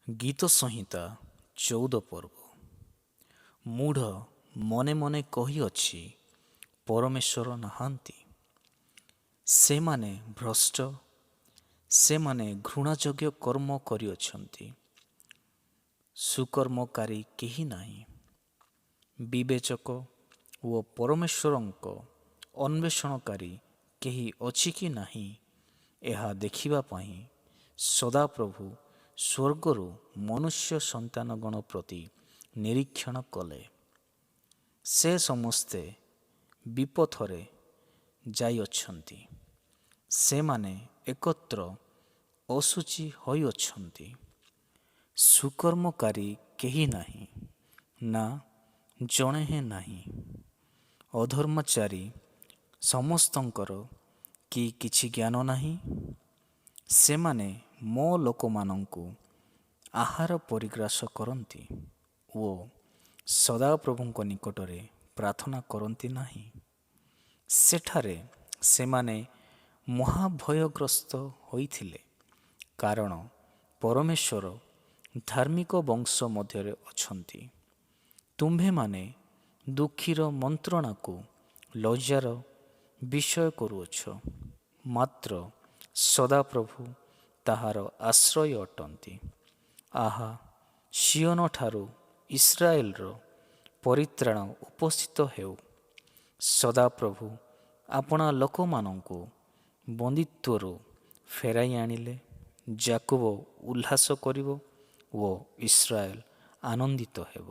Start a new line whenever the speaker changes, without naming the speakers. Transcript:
ଗୀତସଂହିତା 14 ପର୍ବ। ମୂଢ଼ ମନେ ମନେ କହିଅଛି, ପରମେଶ୍ୱର ନାହାନ୍ତି। ସେମାନେ ଭ୍ରଷ୍ଟ, ସେମାନେ ଘୃଣାଯୋଗ୍ୟ କର୍ମ କରିଅଛନ୍ତି, ସୁକର୍ମକାରୀ କେହି ନାହିଁ। ବିବେଚକ ଓ ପରମେଶ୍ୱରଙ୍କ ଅନ୍ୱେଷଣକାରୀ କେହି ଅଛି କି ନାହିଁ, ଏହା ଦେଖିବା ପାଇଁ ସଦାପ୍ରଭୁ ସ୍ୱର୍ଗରୁ ମନୁଷ୍ୟ ସନ୍ତାନଗଣ ପ୍ରତି ନିରୀକ୍ଷଣ କଲେ। ସେ ସମସ୍ତେ ବିପଥରେ ଯାଇଅଛନ୍ତି, ସେମାନେ ଏକତ୍ର ଅଶୁଚି ହୋଇଅଛନ୍ତି। ସୁକର୍ମକାରୀ କେହି ନାହିଁ, ନା, ଜଣେ ହେଁ ନାହିଁ। ଅଧର୍ମାଚାରୀ ସମସ୍ତଙ୍କର କି କିଛି ଜ୍ଞାନ ନାହିଁ? ସେମାନେ ମୋ ଲୋକମାନଙ୍କୁ ଆହାର ପରି ଗ୍ରାସ କରନ୍ତି ଓ ସଦାପ୍ରଭୁଙ୍କ ନିକଟରେ ପ୍ରାର୍ଥନା କରନ୍ତି ନାହିଁ। ସେଠାରେ ସେମାନେ ମହାଭୟଗ୍ରସ୍ତ ହୋଇଥିଲେ, କାରଣ ପରମେଶ୍ୱର ଧାର୍ମିକ ବଂଶ ମଧ୍ୟରେ ଅଛନ୍ତି। ତୁମ୍ଭେମାନେ ଦୁଃଖୀର ମନ୍ତ୍ରଣାକୁ ଲଜ୍ଜାର ବିଷୟ କରୁଅଛ, ମାତ୍ର ସଦାପ୍ରଭୁ ତାହାର ଆଶ୍ରୟ ଅଟନ୍ତି। ଆହା, ସିୟୋନଠାରୁ ଇସ୍ରାଏଲର ପରିତ୍ରାଣ ଉପସ୍ଥିତ ହେଉ। ସଦାପ୍ରଭୁ ଆପଣା ଲୋକମାନଙ୍କୁ ବନ୍ଦୀତ୍ୱରୁ ଫେରାଇ ଆଣିଲେ ଯାକୁବ ଉଲ୍ଲାସ କରିବ ଓ ଇସ୍ରାଏଲ ଆନନ୍ଦିତ ହେବ।